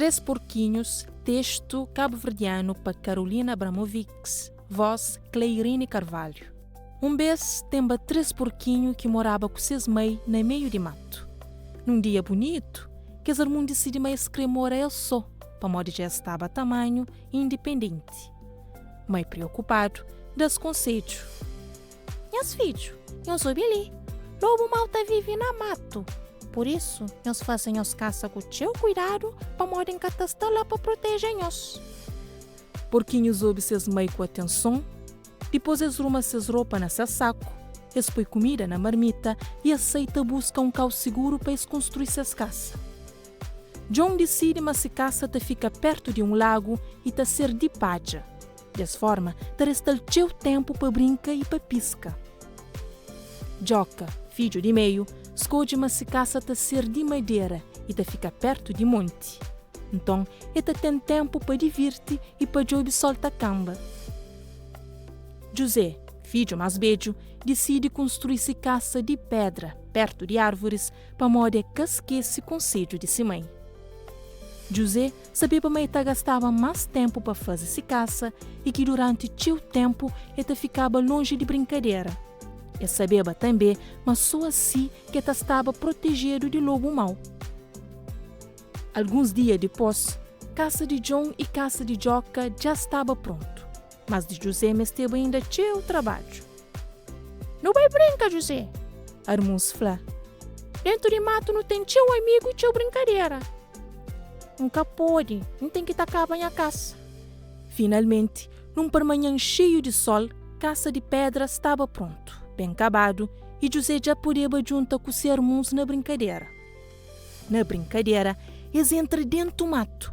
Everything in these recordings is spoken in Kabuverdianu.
Tres Porquinhos, testu kabuverdianu pa Carolina Abramovics, vós Cleirine Carvalho. Un bês tenba tres porkinhu ki moraba ku ses mai na meiu di matu. Nun dia bunitu, kes armun disidi ma es kre mora es sô, pamodi dja es staba tamanhu i indipendenti. Mai preokupadu, da-s konsedju. Nhas fidju, nhos obi li, lobu mau ta vive na matu. Pur isu, nhos fase nhos kasa ku txeu kuidadu, pamodi N ka ta sta la pa proteje nhos. Porkinhus obi ses mai ku atenson, dipôs es ruma ses ropa na ses saku, es poi kumida na marmita i es sai ta buska un kau siguru pa es konstrui ses kasa. Djon disidi ma se kasa ta fika pértu di un lagu i ta ser di padja. Des forma, ta resta-l txeu ténpu pa brinka i pa piska. Djoka, fidju di meiu, skodje ma se kasa ta ser di madera i ta fika pértu di monti. Nton, el ta ten ténpu pa divirti i pa djobe sol ta kanba. Djuzé, fidju más bedju, disidi kunstrui se kasa di pédra, pértu di árvoris, pamodi el ka skese konsedju di se mai. Djuzé Sabeba ma e ta gastaba más ténpu pa faze se kasa i ki duránti txeu ténpu e ta fikaba lonji di brinkadera. E sabeba tanbê ma sô asi ki e ta staba protejedu di lobu mau. Alguns dia dipôs, kasa di Djon i kasa di Djoka dja staba prontu. Mas di Djuzé mesteba inda txeu trabadju. Nu bai brinka, Djuzé! Armuns fla. Dentu di matu nu ten txeu amigu i txeu brinkadera. N ka pode, N ten ki ta kaba nha kasa. Finalmenti, nun parmanhan xeiu di sol, kasa di pédra staba prontu, ben kabadu i Djuzé dja podeba djunta ku se armuns na brinkadera. Na brinkadera, es entra dentu matu.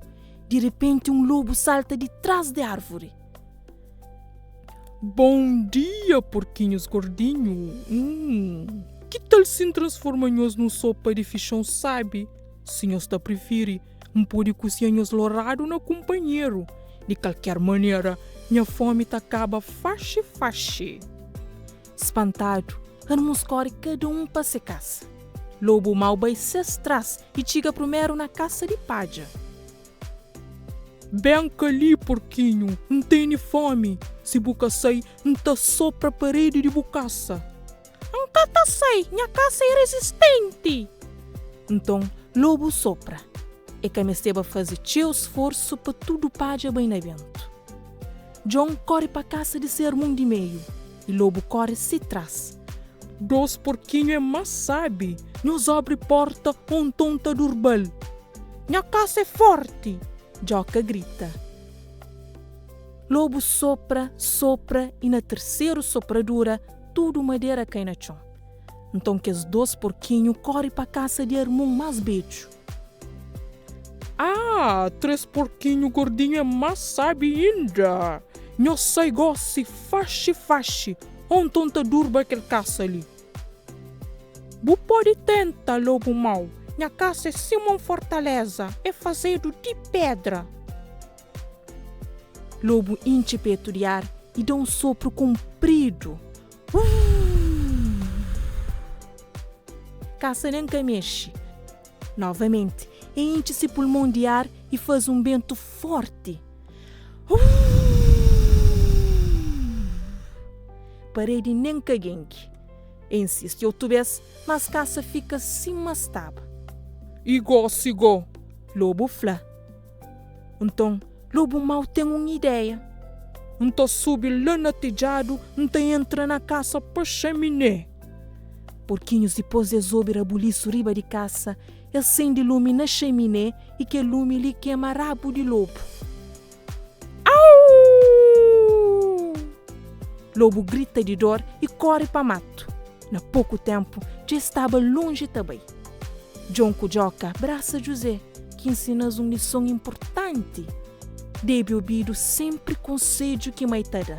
Di repenti un lobu salta di tras di árvori. Bon dia, porkinhus gordinhu! Hum, ki tal si N transforma nhos nun sopa di fixon sábi? Si nhos ta prifiri, N pode kusinha nhos loradu na kunpanheru. Di kalker manera, nha fómi ta kaba faxi-faxi. Spantadu, armuns kóre kada un pa se kasa. Lobu mau bai ses tras i txiga prumeru na kasa di padja. Ben ka li, porkinhu, N tene fómi. Si bu ka sai, N ta sopra paredi di bu kasa. N ka ta sai, nha kasa é rezistenti! Nton, lobu sopra. E ka mesteba faze txeu sforsu pa tudu padja bai na bentu. Djon kóre pa kasa di se armun di meiu i lobu kóre se tras. Dos porkinhu é más sábi, nhos abri pórta ô nton ta durba-l. Nha kasa é fórti! Djoka grita. Lobu sopra, sopra i na terseru sopradura tudu madera kai na txon. Nton kes dos porkinhu kóre pa kasa di armun más bedju. Ah, 3 porkinhu gordinhu é más sábi inda! Nhos sai gósi faxi faxi, ô nton ta durba kel kasa li. Bu pode tenta, lobu mau, nha kasa é sima un fortaléza, é fazedu di pédra. Lobu intxi petu di ar i da un sopru kunpridu. Uuu! Kasa nen ka mexe. Novamenti, e intxi se pulmon di ar i faze un bentu fórti. Uuu! Paredi nen ka gengi. E insisti otu bês, mas kasa fika sima staba. I gósi gó? Lobu fla. Nton, lobu mau ten un ideia. N ta subi la na tedjadu, N ta entra na kasa pa xaminé. Porkinhus dipôs di es obi rabulisu riba di kasa, es sende lumi na xaminé i kel lumi li kema rabu di lobu. Auu! Lobu grita di dor i kóre pa matu. Na poku ténpu, dja es staba lonji ta bai. Djon ku Djoka brasa Djuzé, ki nsina-s un lison inportanti, debe obidu sénpri konsedju ki mai ta da.